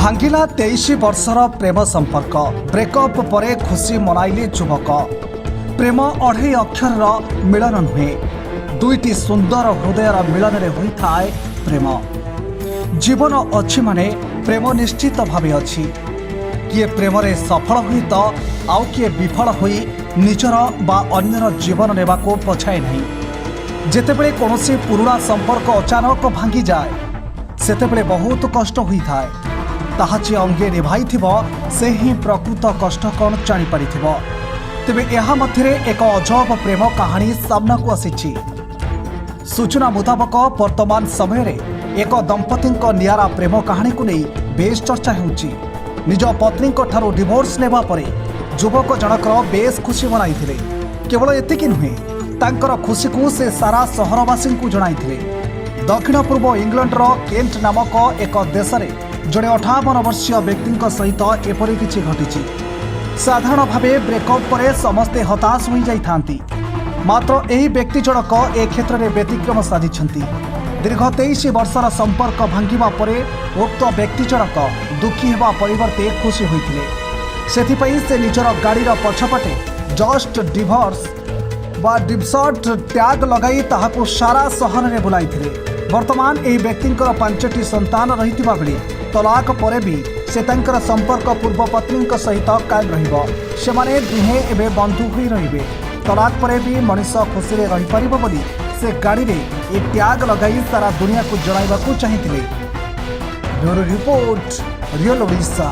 ଭାଙ୍ଗିଲା 23 ବର୍ଷର ପ୍ରେମ ସମ୍ପର୍କ। ବ୍ରେକଅପ୍ ପରେ ଖୁସି ମନାଇଲେ ଯୁବକ। ପ୍ରେମ ଅଢ଼େଇ ଅକ୍ଷରର ମିଳନ ନୁହେଁ, ଦୁଇଟି ସୁନ୍ଦର ହୃଦୟର ମିଳନରେ ହୋଇଥାଏ ପ୍ରେମ। ଜୀବନ ଅଛି ମାନେ ପ୍ରେମ ନିଶ୍ଚିତ ଭାବେ ଅଛି। କିଏ ପ୍ରେମରେ ସଫଳ ହୁଏ ତ ଆଉ କିଏ ବିଫଳ ହୋଇ ନିଜର ବା ଅନ୍ୟର ଜୀବନ ନେବାକୁ ପଛାଏ ନାହିଁ। ଯେତେବେଳେ କୌଣସି ପୁରୁଣା ସମ୍ପର୍କ ଅଚାନକ ଭାଙ୍ଗିଯାଏ, ସେତେବେଳେ ବହୁତ କଷ୍ଟ ହୋଇଥାଏ। ତାହା ଯିଏ ଅଙ୍ଗେ ନିଭାଇଥିବ, ସେ ହିଁ ପ୍ରକୃତ କଷ୍ଟ କ'ଣ ଜାଣିପାରିଥିବ। ତେବେ ଏହା ମଧ୍ୟରେ ଏକ ଅଜବ ପ୍ରେମ କାହାଣୀ ସାମ୍ନାକୁ ଆସିଛି। ସୂଚନା ମୁତାବକ, ବର୍ତ୍ତମାନ ସମୟରେ ଏକ ଦମ୍ପତିଙ୍କ ନିଆରା ପ୍ରେମ କାହାଣୀକୁ ନେଇ ବେଶ୍ ଚର୍ଚ୍ଚା ହେଉଛି। ନିଜ ପତ୍ନୀଙ୍କ ଠାରୁ ଡିଭୋର୍ସ ନେବା ପରେ ଯୁବକ ଜଣକର ବେଶ୍ ଖୁସି ମନାଇଥିଲେ। କେବଳ ଏତିକି ନୁହେଁ, ତାଙ୍କର ଖୁସିକୁ ସେ ସାରା ସହରବାସୀଙ୍କୁ ଜଣାଇଥିଲେ। ଦକ୍ଷିଣ ପୂର୍ବ ଇଂଲଣ୍ଡର କେଣ୍ଟ ନାମକ ଏକ ଦେଶରେ ଜଣେ 58 ବର୍ଷୀୟ ବ୍ୟକ୍ତିଙ୍କ ସହିତ ଏପରି କିଛି ଘଟିଛି। ସାଧାରଣ ଭାବେ ବ୍ରେକଅପ୍ ପରେ ସମସ୍ତେ ହତାଶ ହୋଇଯାଇଥାନ୍ତି, ମାତ୍ର ଏହି ବ୍ୟକ୍ତି ଜଣକ ଏ କ୍ଷେତ୍ରରେ ବ୍ୟତିକ୍ରମ ସାଜିଛନ୍ତି। ଦୀର୍ଘ 23 ବର୍ଷର ସମ୍ପର୍କ ଭାଙ୍ଗିବା ପରେ ଉକ୍ତ ବ୍ୟକ୍ତି ଜଣକ ଦୁଃଖୀ ହେବା ପରିବର୍ତ୍ତେ ଖୁସି ହୋଇଥିଲେ। ସେଥିପାଇଁ ସେ ନିଜର ଗାଡ଼ିର ପଛପଟେ ଜଷ୍ଟ ଡିଭୋର୍ସ ବା ଡିଭୋର୍ସଡ୍ ଟ୍ୟାଗ୍ ଲଗାଇ ତାହାକୁ ସାରା ସହରରେ ବୁଲାଇଥିଲେ। ବର୍ତ୍ତମାନ ଏହି ବ୍ୟକ୍ତିଙ୍କର ପାଞ୍ଚଟି ସନ୍ତାନ ରହିଥିବା ବେଳେ ତଲାକ ପରେ ବି ସେ ତାଙ୍କର ସମ୍ପର୍କ ପୂର୍ବ ପତ୍ନୀଙ୍କ ସହିତ କାଏମ ରହିବ। ସେମାନେ ଦୁହେଁ ଏବେ ବନ୍ଧୁ ହୋଇ ରହିବେ। ତଲାକ ପରେ ବି ମଣିଷ ଖୁସିରେ ରହିପାରିବ ବୋଲି ସେ ଗାଡ଼ିରେ ଏ ଟ୍ୟାଗ୍ ଲଗାଇ ସାରା ଦୁନିଆକୁ ଜଣାଇବାକୁ ଚାହିଁଥିଲେ। Bureau report, real Odisha.